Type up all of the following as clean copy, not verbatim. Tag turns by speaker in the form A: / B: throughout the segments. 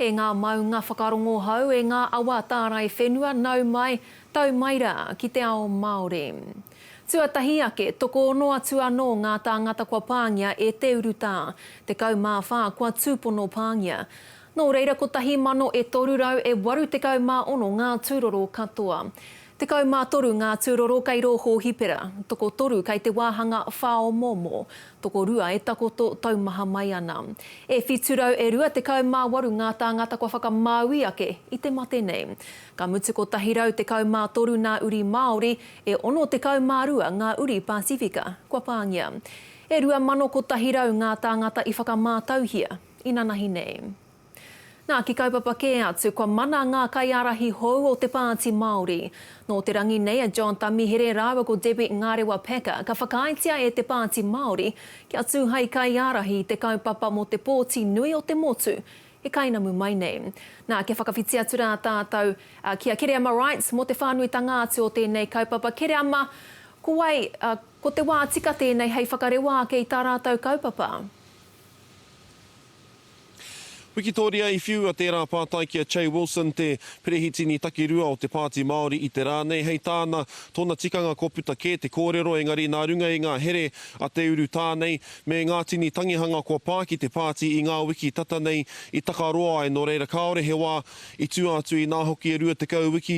A: E ngā maunga whakarongo hou, e ngā awa tārai whenua, nau mai, tau mai rā ki te ao Māori. Tuatahi ake, tokoono atu anō ngā tāngata kua pāngia e te urutā, 14 kua tūpono pāngia. Nō reira 1,000 e 300 e 86 ngā tūroro katoa. 13 ngā tūroro kei rō hōhipera, tokotoru kei te wāhanga whāomoomo, tokorua e takoto taumaha mai ana. E 700 e 28 ngā tāngata kua whakamāui ake i te mate nei. Ka mutu 113 nā uri Māori, e 62 ngā uri Pasifika kua pāngia. E 2,100 ngā tāngata i whakamātauhia inanahi nei. Nā, ki kaupapa kē atu, kua mana ngā kaiārahi hou o te Pāti Māori. Nō te rangi nei a John Tamihere rāua ko Debbie Ngarewa Packer ka whakaaetia e te Pāti Māori kia tū hai kaiārahi i te kaupapa mō te pōti nui o te motu e kainamu mai nei. Nā, kia whakawhiti atu rā tātou ki a Kereama Wright mō te whānuitanga atu o tēnei kaupapa. Kereama, ko wai, ko te wā tika tēnei hei whakarewa ake i tā rātou kaupapa?
B: Wikitōria i whiua tērā pātai ki a Che Wilson, te perehitini takirua o te Pāti Māori i te rā nei. Hei tāna, tōna tikanga kua puta kē te kōrero, engari nā runga i ngā here a te urutā nei, me ngā tini tangihanga kua pā ki te pāti i ngā wiki tata nei i takaroa ai, nō reira kāore he wā i tua atu inā hoki e 20 wiki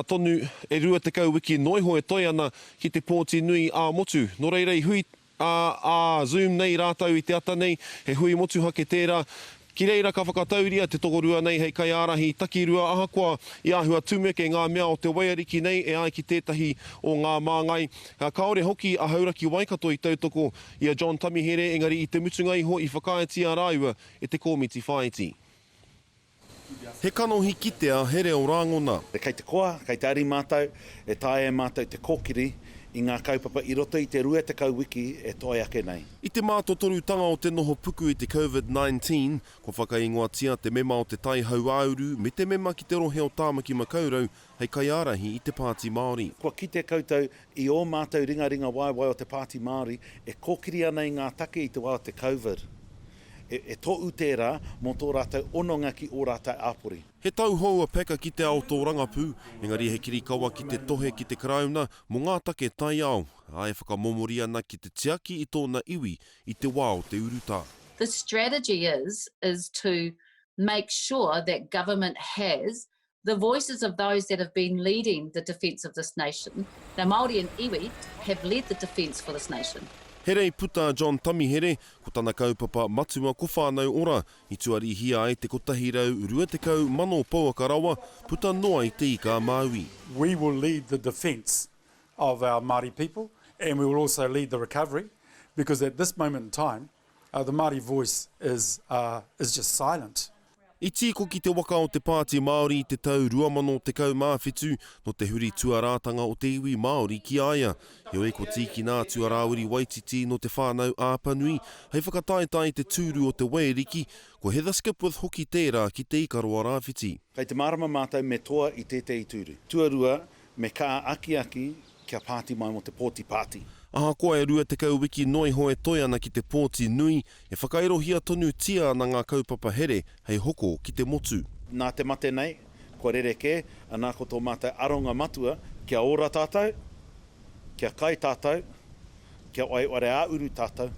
B: tonu, e 20 wiki noa iho e toe ana ki te pōti nui ā-motu. Nō reira i hui Ā, ā Zoom nei rātou i te ata nei, he hui motuhake tērā. Ki reira ka whakatauria te tokorua nei hei kaiārahi takirua ahakoa i āhua tumeke ngā mea o te waiariki nei e ai ki tētahi o ngā māngai. Kāore hoki a Hauraki Waikato i tautoko i a John Tamihere engari i te mutunga iho i whakaaetia rāua e te kōmiti whāiti. He kanohi kitea, he reo rāngona.
C: Kei te koa, kei te ari mātou, e taea e mātou te kōkiri i ngā kaupapa i roto i te 20 wiki e toe ake nei.
B: I te mātotorutanga o te noho puku i te Covid 19, kua whakaingoatia te mema o Te Tai Hauāuru me te mema ki te rohe o Tāmaki Makaurau hei kaiārahi i te Pāti Māori.
C: Kua kite koutou i ō mātou ringaringa waewae o te Pāti Māori e kōkiri ana i ngā take i te wā o te Covid. E tohu tērā mō tō rātou hononga ki ō rātou āpori.
B: He tauhou a Packer ki te ao tōrangapū, engari he kirikawa ki te tohe ki te Karauna mō ngā take taiao, ā, e whakamomori ana ki te tiaki i tōna iwi i te wā o te urutā.
D: The strategy is is to make sure that government has the voices of those that have been leading the defence of this nation, the Māori and iwi have led the defence for this nation.
B: He rei puta a John Tamihere, ko tana kaupapa matua ko Whānau Ora, i tuarihia ai te 120,000 pouaka rawa puta noa i Te Ika-a-Māui.
E: We will lead the defence of our Māori people and we will also lead the recovery because at this moment in time the Māori voice is, is just silent.
B: I tīkoki te waka o te Pāti Māori i te tau 2017, nō te huri tuarātanga o te iwi Māori ki a ia. Heoi, ko tīkina atu a Rāwiri Waititi nō Te Whānau ā-Apanui hei whakataetae i te tūru o te Waiariki, ko Heather Skipwith hoki tērā ki Te Ikaroa-Rāwhiti.
C: Kei te mārama mātou me toa i tētehi tūru. Tuarua, me kaha akiaki kia pāti mai mō te pōti pāti.
B: Ahakoa e 20 wiki noa iho e toe ana ki te pōti nui, e whakairohia tonutia ana ngā kaupapa here hei hoko ki te motu.
C: Nā te mate nei, kua rerekē, anā ko tō mātou aronga matua, kia ora tātou, kia kai tātou, kia waiware ā-uru tātou,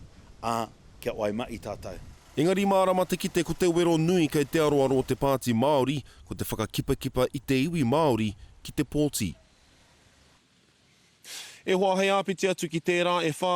C: ā, kia waimaʻi tātou.
B: Engari mārama te kite ko te wero nui kei te aroaro o te Pāti Māori, ko te whakakipakipa i te iwi Māori ki te pōti. E hoa, hei āpiti atu ki tērā, e whā,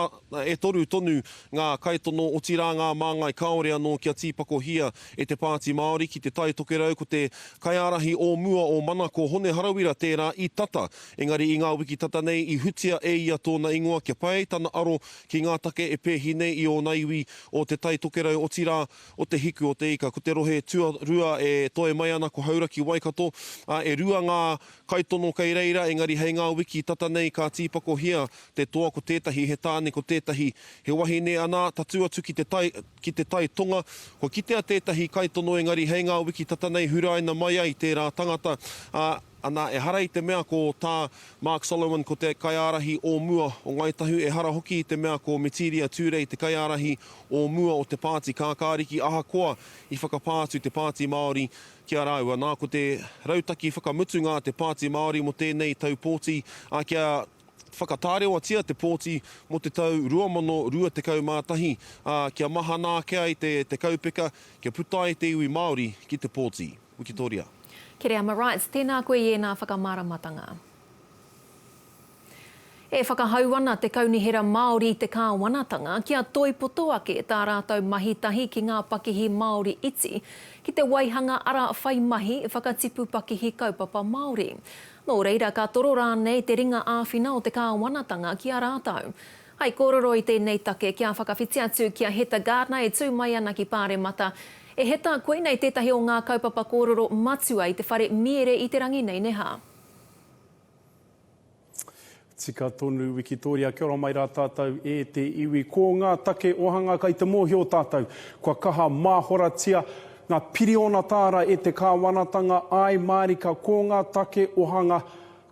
B: e toru tonu ngā kaitono, otirā ngā māngai kāore anō kia tīpakohia e te Pāti Māori ki Te Tai Tokerau, ko te kaiārahi o mua o Mana, ko Hone Harawira tērā i tata. Engari i ngā wiki tata nei i hutia e ia tōna ingoa kia pai ai tana aro ki ngā take e pēhi nei i ōna iwi o Te Tai Tokerau, otirā, o Te Hiku o Te Ika. Ko te rohe tuarua e toe mai ana ko Hauraki-Waikato, ā, e rua ngā Kaitono kei reira, engari hei ngā wiki tata nei ka tīpakohia. tangohia te toa ko tētahi he tāne ko tētahi he wahine anā tatū atu ki te tai ki te tai tonga kua kitea tētahi kaitono engari hei ngā wiki tata nei huraina mai ai tērā tangata ā Ana, ehara i te mea ko tā Mark Solomon ko te kaiārahi o mua o Ngāi Tahu, ehara hoki i te mea ko Metiria Turei te kaiārahi o mua o te Pāti Kākāriki, ahakoa i whakapā atu te Pāti Māori ki a rāua. Nā, ko te rautaki whakamutunga a te Pāti Māori mō tēnei tau pōti, ā, kia whakatārewatia te pōti mō te tau 2021, ā, kia mahana ake ai te kaupeka, kia puta ai te iwi Māori ki te pōti. Wikitoria.
A: Kereama Wrights, tēnā koe i ēnā whakamāramatanga. E whakahau ana te Kaunihera Māori i te kāwanatanga kia toipoto ake tā rātou mahi tahi ki ngā pakihi Māori iti ki te waihanga ara whai mahi whakatipu pakihi kaupapa Māori. Nō reira ka toro rānei te ringa āwhina o te kāwanatanga ki a rātou. Hai kōrero i tēnei take kia whakawhiti atu ki a Heta Gardner e tū mai ana ki Pāremata. E Heta, koinei tētahi o ngā kaupapa kōrero matua i te whare miere i te rangi nei, ne hā?
E: Tika tonu Wikitoria, kia ora mai rā tātou e te iwi. Ko ngā take ohanga kai te mōhio tātou, kua kaha māhoratia ngā piriona tāra e te kāwanatanga, āe mārika ko ngā take ohanga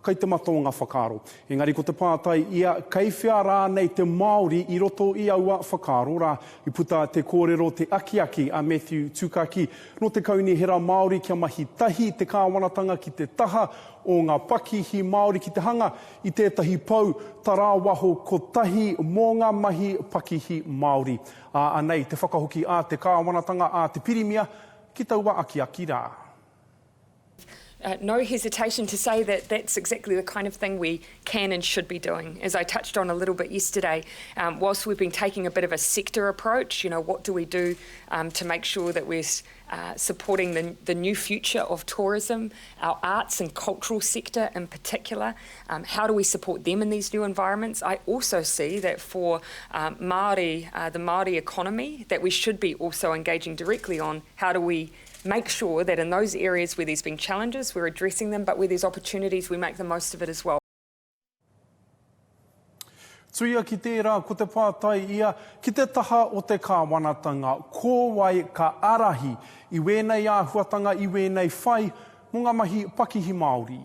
E: Kei te mata o ngā whakaaro. Engari ko te pātai ia, kei whea rānei te Māori i roto i aua whakaaro rā? I puta te kōrero te akiaki a Matthew Tukaki nō te Kaunihera Māori kia mahi tahi te kāwanatanga ki te taha o ngā pakihi Māori ki te hanga i tētahi pou tarāwaho kotahi mō ngā mahi pakihi Māori. Ā, anei te whakahoki a te kāwanatanga, a te Pirimia ki taua akiaki rā.
F: Uh, no hesitation to say that that's exactly the kind of thing we can and should be doing. As I touched on a little bit yesterday, um, whilst we've been taking a bit of a sector approach, you know, what do we do um, to make sure that we're uh, supporting the, the new future of tourism, our arts and cultural sector in particular, um, how do we support them in these new environments? I also see that for um, Māori, uh, the Māori economy, that we should be also engaging directly on how do we make sure that in those areas where there's been challenges, we're addressing them, but where there's opportunities, we make the most of it as well.
E: Tuia ki tērā, ko te pātai ia, ki te taha o te kāwanatanga, ko wai ka ārahi i wēnei āhuatanga, i wēnei whai mō ngā mahi pakihi Māori?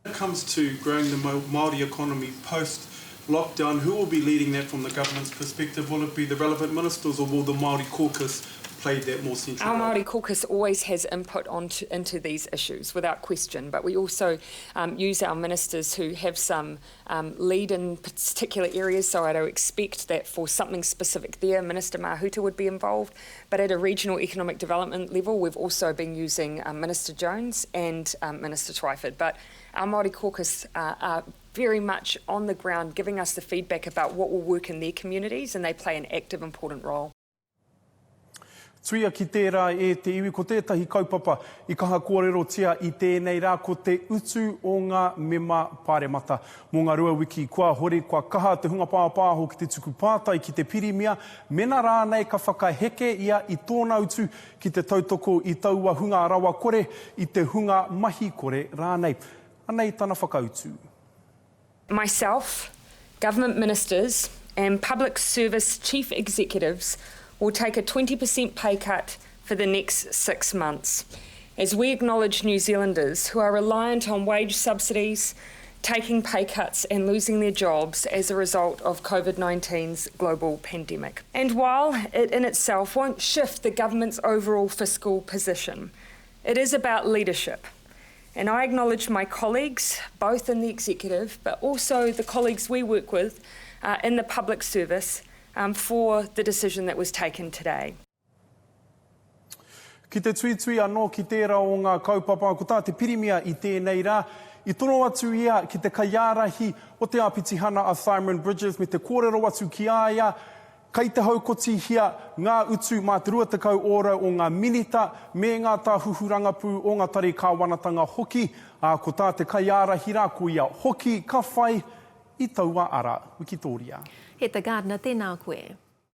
G: When it comes to growing the Māori economy post lockdown, who will be leading that from the government's perspective? Will it be the relevant ministers or will the Māori caucus play that more central
F: Our Māori caucus always has input onto, into these issues, without question, but we also um, use our ministers who have some um, lead in particular areas, so I don't expect that for something specific there, Minister Mahuta would be involved. But at a regional economic development level, we've also been using um, Minister Jones and um, Minister Twyford. But our Māori caucus uh, are very much on the ground giving us the feedback about what will work in their communities and they play an active, important role.
E: Tuia ki tērā e te iwi, ko tētahi kaupapa i kaha kōrerotia i tēnei rā ko te utu o ngā mema pāremata. Mō ngā rua wiki kua hori, kua kaha te hunga pāpāho ki te tuku pātai ki te Pirimia, mena rānei ka whakaheke ia i tōna utu ki te tautoko i taua hunga rawa kore, i te hunga mahi kore rānei. Anei tana whakautu.
F: Myself, Government Ministers and Public Service Chief Executives will take a 20% pay cut for the next six months, as we acknowledge New Zealanders who are reliant on wage subsidies, taking pay cuts and losing their jobs as a result of COVID-19's global pandemic. And while it in itself won't shift the government's overall fiscal position, it is about leadership. And I acknowledge my colleagues, both in the executive, but also the colleagues we work with uh, in the public service um, for the decision that was taken today.
E: Ki te tuitui anō ki tērā o ngā kaupapa, ko tā te Pirimia i tēnei rā, i tono atu ia ki te kaiārahi o te āpitihana a Simon Bridges me te kōrero atu ki a ia, Kei te haukotihia ngā utu mā te 20 ōrau o ngā minita me ngā tāhuhu rangapū o ngā tari kāwanatanga hoki, ā, ko tā te kaiārahi rā ko ia hoki ka whai i taua ara. Wikitōria.
A: Heta Gardiner, tēnā koe.